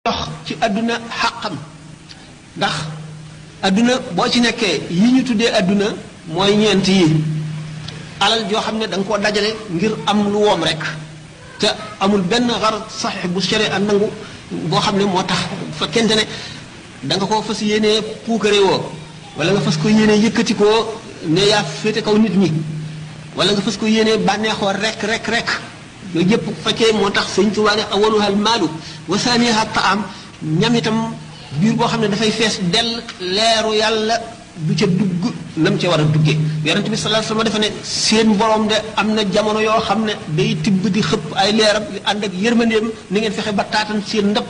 dox ci àdduna xàqam ndax àdduna boo ci nekkee yi ñu tuddee àdduna mooy ñeent yi alal joo xam ne da nga koo dajale ngir am lu woom rek te amul benn xar saxiix bu sere a nangu boo xam ne moo tax fekkente ne da nga koo fas yéenee puukare woo wala nga fas ko yéenee yëkkati koo ne yaa féete kaw nit ñi wala nga fas ko yéenee bànneexoo rek yooyu yëpp fekkee moo tax sëñ Tuubaa ne awaluha al maalu wa saaniha taam ñam itam biir boo xam ne dafay fees dell leeru yàlla du ca dugg nam ca war a duggee yonent bi sallallahu alayhi wasallam dafa ne seen borom de am na jamono yoo xam ne day tibb di xëpp ay leeram yu ànd ak yërmandeem ni ngeen fexe ba taatan seen ndab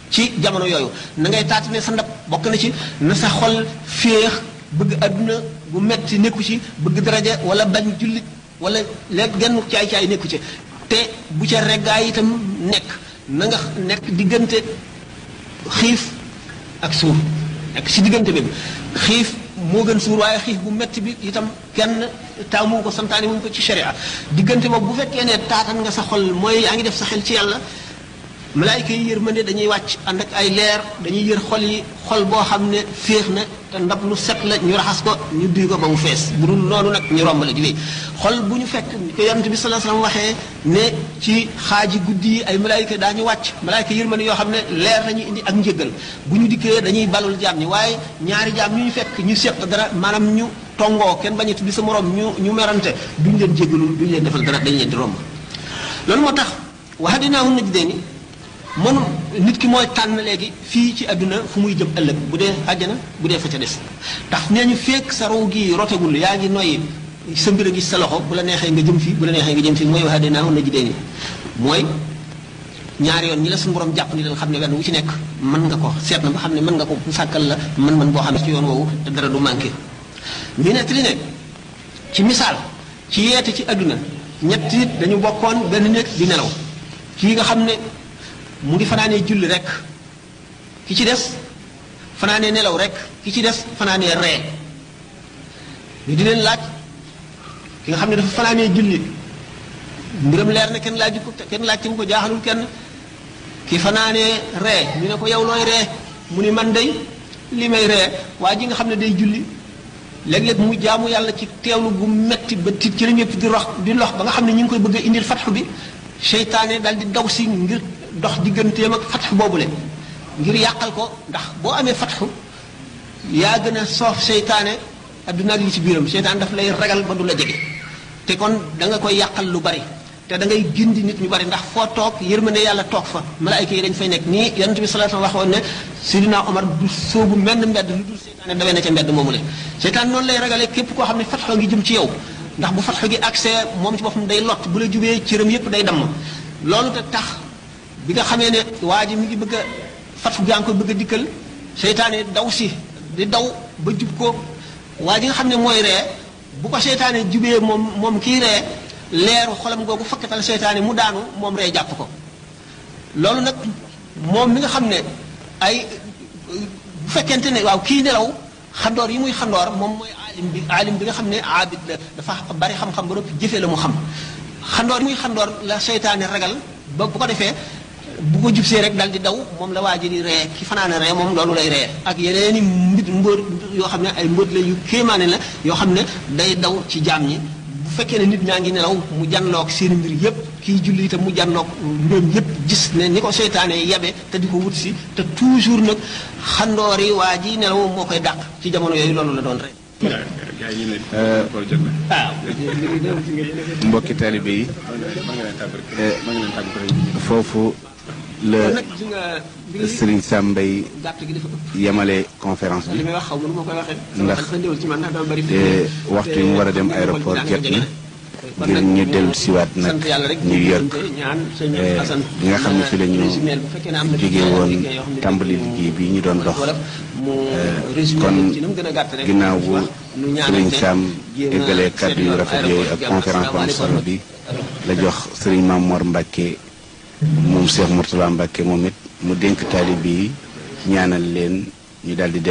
ci jamono yooyu na ngay taatane sa ndab bokk na ci na sa xol féex bëgg adduna bu metti nekku ci bëgg daraja wala bañ jullit wala léegi genn caay-caay nekku ci te bu ca reggaay itam nekk na nga nekk diggante xiif ak suur nekk ci diggante bi xiif moo gën suur waaye xiif bu metti bi itam kenn taamu ko santaane wuñ ko ci sharia diggante boobu bu fekkee ne taatan nga sa xol mooy yaa ngi def sa xel ci yàlla malaayika yi yërmande dañuy wàcc ànd ak ay leer dañuy yër xol yi xol boo xam ne féex na te ndab lu set la ñu raxas ko ñu duy ko ba mu fees bu dul noonu nag ñu romb la di wéy xol bu ñu fekk ko yonent bi sallallahu alayhi wasallam waxee ne ci xaaji guddi yi ay malaayika daañu wàcc malaayika yërmande yoo xam ne leer lañuy indi ak njëggal bu ñu dikkee dañuy balul jaam ñi waaye ñaari jaam ñu fekk ñu seq dara maanaam ñu tongoo kenn bañu tuddi sa morom ñu merante duñu leen jéggalul duñu leen defal dara dañu leen di romb loolu moo tax wahadinaahu najdayn mënu nit ki mooy tànn léegi fii ci àdduna fu muy jëm ëllëg bu dee àjjana bu dee fa ca des tax nee ñu fekk sa row gi rotegul yaa ngi noyyi sa mbir a gis sa loxo bu la neexee nga jëm fii bu la neexee nga jëm fii mooy wax de naa na ji dee ni mooy ñaari yoon ñi la suñu borom jàpp ni leen xam ne wenn wu ci nekk mën nga ko seet na ba xam ne mën nga ko sàkkal la mën boo xam ne ci yoon woowu te dara du manqué ñu nekk li ne ci misaal ci yeete ci àdduna ñett nit dañu bokkoon benn néeg di nelaw kii nga xam ne mu ngi fanaanee julli rek ki ci des fanaanee nelaw rek ki ci des fanaanee ree ñu di leen laaj ki nga xam ne dafa fanaanee julli mbiram leer na kenn laaju ko kenn laaj mu ko jaaxalul kenn ki fanaanee ree ñu ne ko yow looy ree mu ni man day li may ree waa ji nga xam ne day julli léeg-léeg mu jaamu yàlla ci teewlu gu metti ba tiit ci la ñëpp di lox ba nga xam ne ñu ngi koy bëgg a indil fatxu bi seytaane daal di daw si ngir dox digganteem ak fatxu boobule ngir yàqal ko ndax boo amee fatxu yaa gën a soof seytaane adduna ak li ci biiram seytaane daf lay ragal ba du la jege te kon da nga koy yàqal lu bari te da ngay gindi nit ñu bari ndax foo toog yërmande yàlla toog fa malaayika yi dañ fay nekk nii yonent bi sallallahu alayhi wasallam waxoon ne Sidina Omar du sóobu menn mbedd lu dul seytaane dawee na ca mbedd moomule seytaane noonu lay ragalee képp koo xam ne fatxu ngi jëm ci yow ndax bu fatxu gi accès moom ci boppam day lot bu la jubee cëram yépp day damm loolu te tax bi nga xamee ne waa ji mi ngi bëgg a fatxu gaa ngi ko bëgg a dikkal seytaane daw si di daw ba jub ko waa ji nga xam ne mooy ree bu ko seytaane jubee moom kii ree leeru xolam googu fakkatal seytaane mu daanu moom ree jàpp ko loolu nag moom mi nga xam ne ay bu fekkente ne waaw kii nelaw xandoor yi muy xandoor moom mooy aalim bi nga xam ne aabid la dafa bari xam-xam ba noppi jëfee la mu xam xandoor yi muy xandoor la seytaane ragal ba bu ko defee bu ko jubsee rek dal di daw moom la waa ji di ree ki fanaane ree moom loolu lay ree ak yeneeni mbóot yoo xam ne ay mbóot la yu kéemaane la yoo xam ne day daw ci jaam ñi bu fekkee ne nit ñaa ngi nelaw mu janloog seen mbir yépp kii julli itam mu janloog mbiram yépp gis ne ni ko seytaane yabe te di ko wut si te toujours nag xandoor yi waa ji nelaw moo koy dàq ci jamono yooyu loolu la doon ree mbokki taalibe yi foofu la Serigne Sam Mbaye yemale conférence bi ndax waxtu yi mu war a dem aéroport jot na ngir ñu dellu siwaat nag New York ñi nga xam ne fi la ñu jóge woon tàmbali liggéey bi ñu doon dox kon ginnaaw bu Serigne Sam eggalee kàddu yu rafet yooyu ak conférence bu am solo bi la jox Serigne Mamor Mbacke moom Cheikh Mourtala Mbacke moom it mu dénk taalibe yi ñaanal leen ñu daal di